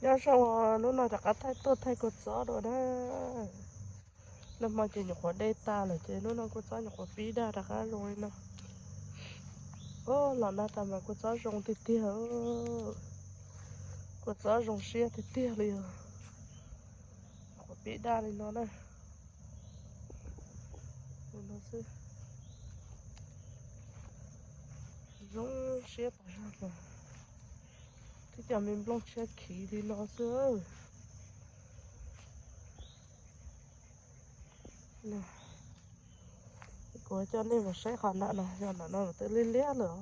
Nyob zoo, hnub no rov qab thaij tuaj thaij kua txob dua na. Nag hmo ces nyuam qhuav de tag lawm ces hnub no kua txob nyuam qhuav pib daj rov qab zoo li no. Los nag tas mas kua txob zoo tiag tiag. Kua txob zoo siab tiag tiag li os. Nyuam qhuav pib daj li no na. Zoo siab tas zog mas. Twb cov me nplooj tshiab khiv li no xwb. Kuv coj nej mus saib qhov nram no, yog nram no twb liab liab lawm.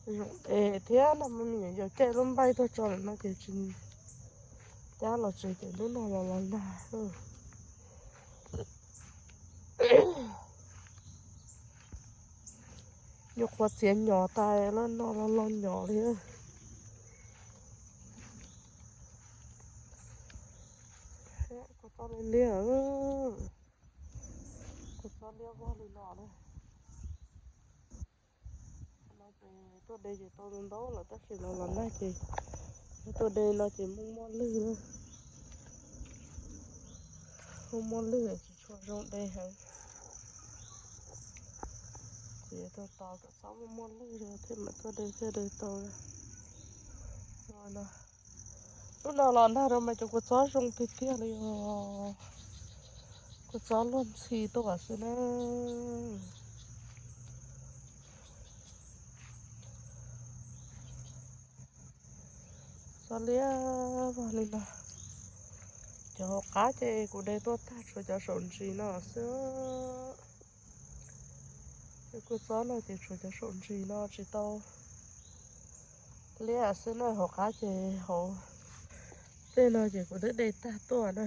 Zoo es thiab no me nyuam yaus caij lub npaij tuaj tso lawm no ces tsis cab los tsev ces hnub no los los nag. Nyuam qhuav txiav nyom tas los no los los nyom li. Kua txob liab liab, kua txob liab vog li no na. No ces tuaj de ces tau ntau lawm tab sis los los nag ces tuaj de no ces muaj muaj lwg na. Muaj muaj lwg tsis tshua zoo de heev. Ces tuaj tos kom txhob muaj muaj lwg thiaj mam tuaj de thiaj de tau. Hnub no los nag rau mas cov kua txob zoo tiag tiag li os. Kua txob luag ntxhi tuaj xwb na. Txob liab vog li no. Cov hauv qab ces kuv de tuaj tag tshuav cov saum ntsis no xwb. Cov kua txob no ces tshuav cov saum ntsis no tsis tau liab xwb na, hauv qab ces hauv tej no ces kuv twb de tag tuaj na,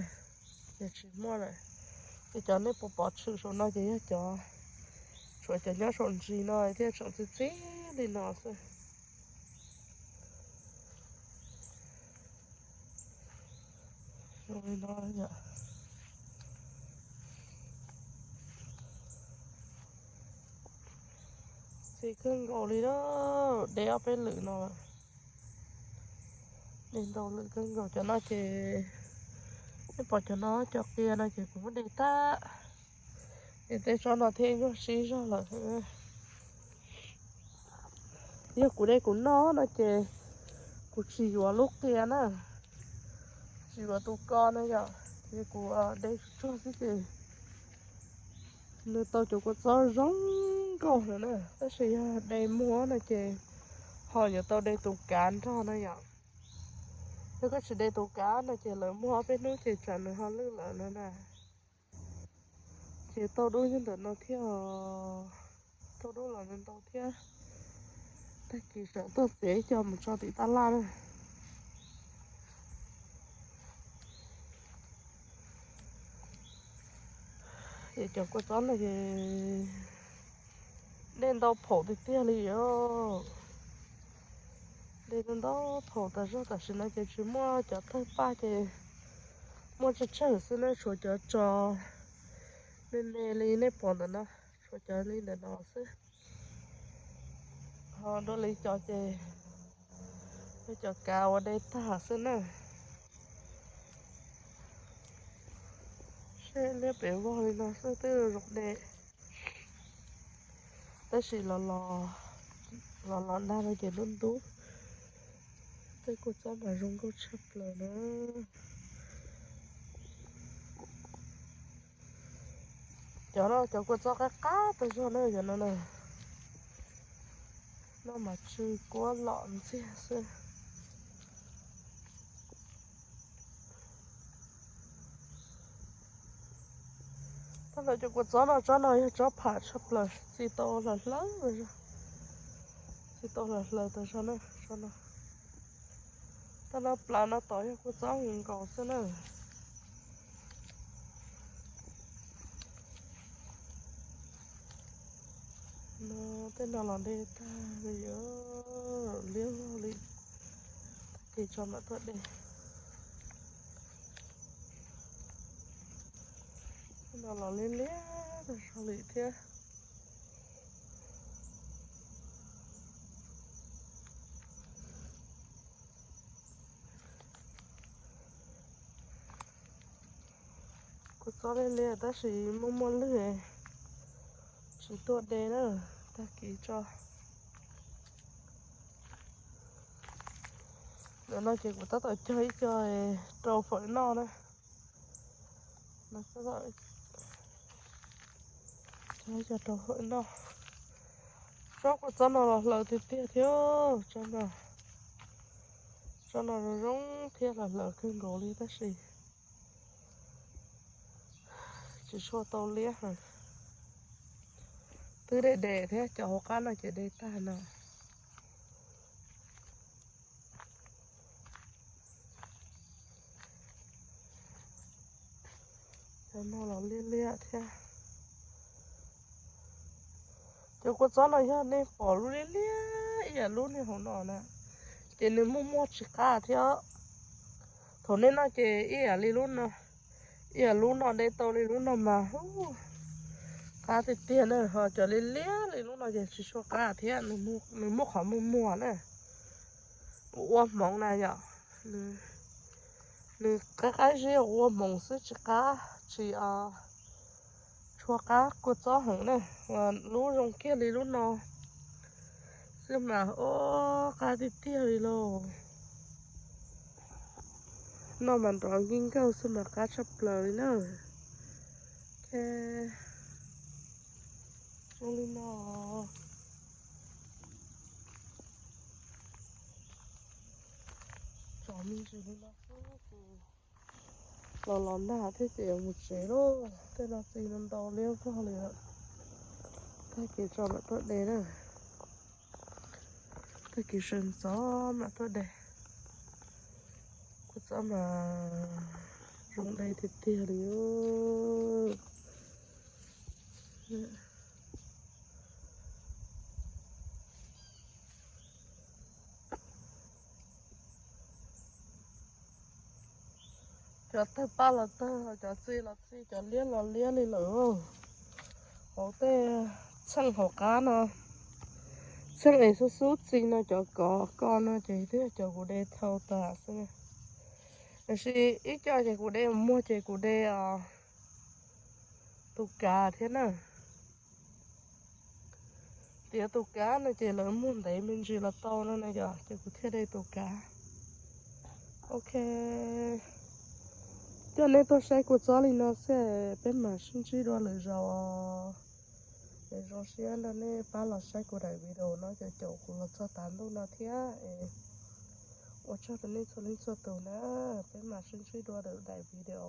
ces tsis muaj lawm. Ces cov nej puas pom tshwm saum no ces yog cov, tshuav cov nyob saum ntsis no thiaj tseem txi txiv li no xwb. Zoo li no yom. Txi kawg nkaus li na, de ob peb lwm no, de ntau lwm kawg nkaus. Cov no ces, nej pom cov no cov qia no ces kuv muab de tag, es tej tsob no thiaj nyuaj sib zog lawm. Yog kuv de kuv noj no ces kuv tsis yuav lub qia na, tsis yuav tus ko na yom, ces kuv de tsuag tsuag xwb ces nws tau cov kua txob zoo nkauj no na. Tab sis yog de muag no ces ho yuav tau de tus kav nrog na yom. Yog koj tsis de tus kav no ces lawv muag ob peb hnub ces tsam nws ho lwj lawm no na. Ces tau dub nyob ntawm no thiab, tau dub los ntau thiab. Tag kis tseem tuaj txiav ib co mus tso tim tab laj na. Ces cov kua txob no ces de ntau phaum tiag tiag li os. De ntau phaum tas zog, tam sim no ces tsis muaj cov thawj paj ces muaj tsawg tsawg xwb na, tshuav cov tso me me li nej pom ntawm no, tshuav cov li ntawm no xwb. Ho dua li cov ces yog cov kav uas de tag xwb na. Seb liab pem vog li no xwb twb zoo de. Tab sis los los nag no ces ntub ntub, tej kua txob mas zoo nkauj tshaj plaws na. Cov no cov kua txob qab qab tas zog na, cov no na. Noj mas tsw kuab lom ntxiag xwb. Tag lawm cov kua txob no, tsob no yog tsob pham tshaj plaws, txi tau hlawv hlawv tas zog. Txi tau hlawv hlawv tas zog na, tsob no. Tag no plas no tod yog kua txob nkaus xwb na. No tej no los de tag li, liab vog li, tag kis tso mam tuaj de. Tej no los liab liab tas zog li thiab. Kua txob liab liab tab sis muaj muaj lwg, tsis tuaj de na, tag kis tso. Ntawm no ces kuv tab tom cog ib co rau fawm noj na. Cog ib co rau fawm noj. Tsob kua txob no los hlaws tiag tiag thiab, tsob no, tsob no zoo zoo thiab los hlaws kawg nkaus li tab sis tsis tshua tau liab heev. Twb de de thiab, cov hauv qab no ces de tag no. Cov no los liab liab thiab. Cov kua txob no yog nej pom lub liab liab ib yam lub niag hauv no na, ces nws muaj muag tsis qab thiab. Thaum nej noj ces ib yam li lub no, ib yam lub no de tau li lub no mas qab tiag tiag na, ho cov liab liab li lub no ces tsis tshua qab thiab, nws muaj qhov muag muag na. Ua hmoov na yom, nws qab qab zib ua hmoov xwb tsis qab, tsis tshua qab kua txob heev na. Lub zoo kiag li lub no xwb mas, o, qab tiag tiag li lauj. Noj mas nrov nkig nkawg xwb mas qab tshaj plaws li na. Zoo li no. Tsom me ntsis li no xwb ces los los nag thiab ces yuav mus tsev lauj. Tej no txi no ntau liab vog li lawm. Tag kis tso mam tuaj de na. Tag kis sawv ntxov mam tuaj de. Kua txob mas zoo de tiag tiag li. Cov tawg paj los tawg, cov txi los txi, cov liab los liab li lawm. Hauv tej txheej hauv qab no, txheej es xub xub txi no, cov kov ko no ces twb yog cov kuv de thau tas xwb. Tiam sis ib co ces kuv de muag ces kuv de tus kav thiab na. Tiav tus kav no ces lawv muag ntev me ntsis los tau no na yom, ces kuv thiaj de tus kav. Ok, coj nej tuaj saib kua txob li no xwb, peb mam sib ntsib dua lwm zaus. Es zoo siab nrog nej pab los saib kuv daim video no caum caum kuv los txog tav ntuj no thiab. Ua tsaug rau nej txhua leej txhua tus na, peb mam sib ntsib dua lwm daim video.